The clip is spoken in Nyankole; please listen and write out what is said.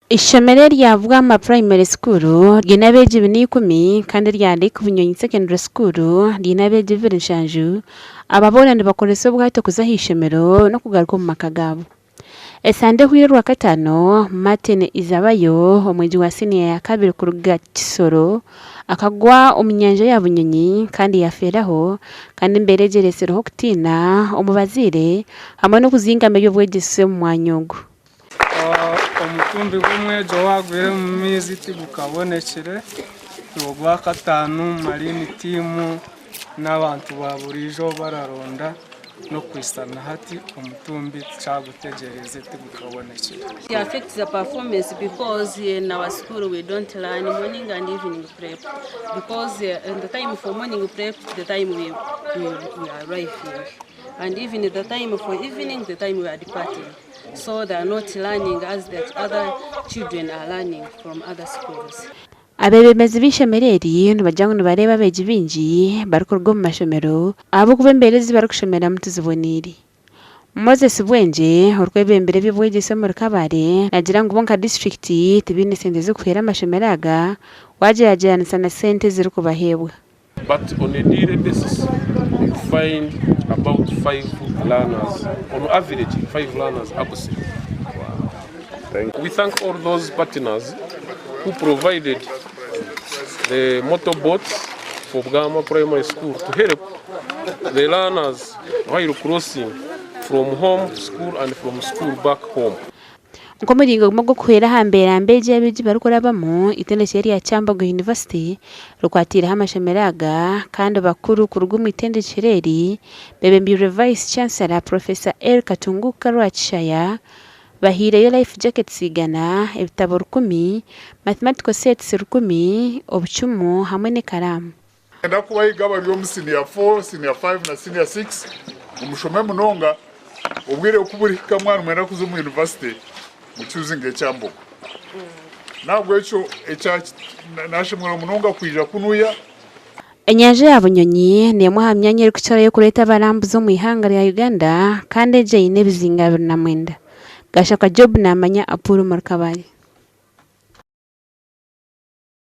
Eishomero erya Bwama Primary School ryine abeegi 410 kandi erya Lake Bunyonyi Secondary School ryine abeegi 27. Aba boona nibakoresa obwato kuza aha ishomero n'okugaruka omu maka gaabo. Esande ehweire Orwakataano, Martin Izabayo, omwegi wa siniya ya kabiri kuruga Kisoro akagwa omu nyanja ya Bunyonyi kandi yafeeraho kandi embeera egi eretsireho okutiina omu bazaire hamwe n'okuzingama eby'obwegyese omu mwanya ogu. Omutumbi gw'omwegi owaagwire omu maizi tigukabonekire. Ogwakataano Marine team n'abantu ba buriijo bararonda n'okuhitsya na hati omutumbi tukyagutegyerize tigukabonekire. It affects the performance because in our school we don't learn morning and evening prep because in the time for morning prep the time we, we, we are arriving and even the time for evening the time we are departing. So they are not learning as the other children are learning from other schools. Abeebembezi b'eishomero eri nibagira ngu nibareeba abeegi baingi barikuruga omu mashomero ahabw'okuba embeera ezi barikushomeramu tiziboneire. Moses Bwengye, orikwebembera eby'obwegyese omuri Kabale naagira ngu bo nka disiturikiti tibaine sente z'okuhwera amashomero aga waagyeragyeranisa na sente ezirikubaheebwa. But on a daily basis you find about five learners on average five learners absent. We thank all those partners who provided the motorboats for Bwama Primary School to help the learners while crossing from home to school and from school back home. Nk'omuringo gumwe ogw'okuhwera aha mbeera mbi egi abeegi barikurabamu, eitendekero erya Kyambogo University rikwatiireho amashomero aga kandi bakuru kuruga omu itendekyero eri bebembeirwe Vice Chancellor Professor L Katunguka Rwakishaya bahaireyo life jackets igana, ebitabo rukumi, mathematical sets rukumi, obucumu hamwe n'ekaraamu. Niinyenda kubahiga abari omu siniya 4, siniya 5 na siniya 6 ngu mushome munonga, obwire ku burihika mwaba nimwenda kuza omu yunivasite mucuuzinge Kyambogo. N'ahabw'ekyo ekya naashemererwa munonga kwija kunuya. Enyanja ya Bunyonyi n'emwe aha myanya erikukirayo kureeta abarambuzi omu ihanga rya Uganda kandi egi eine ebizinga 29. Gashaka Job naamanya Apuru omuri Kabale.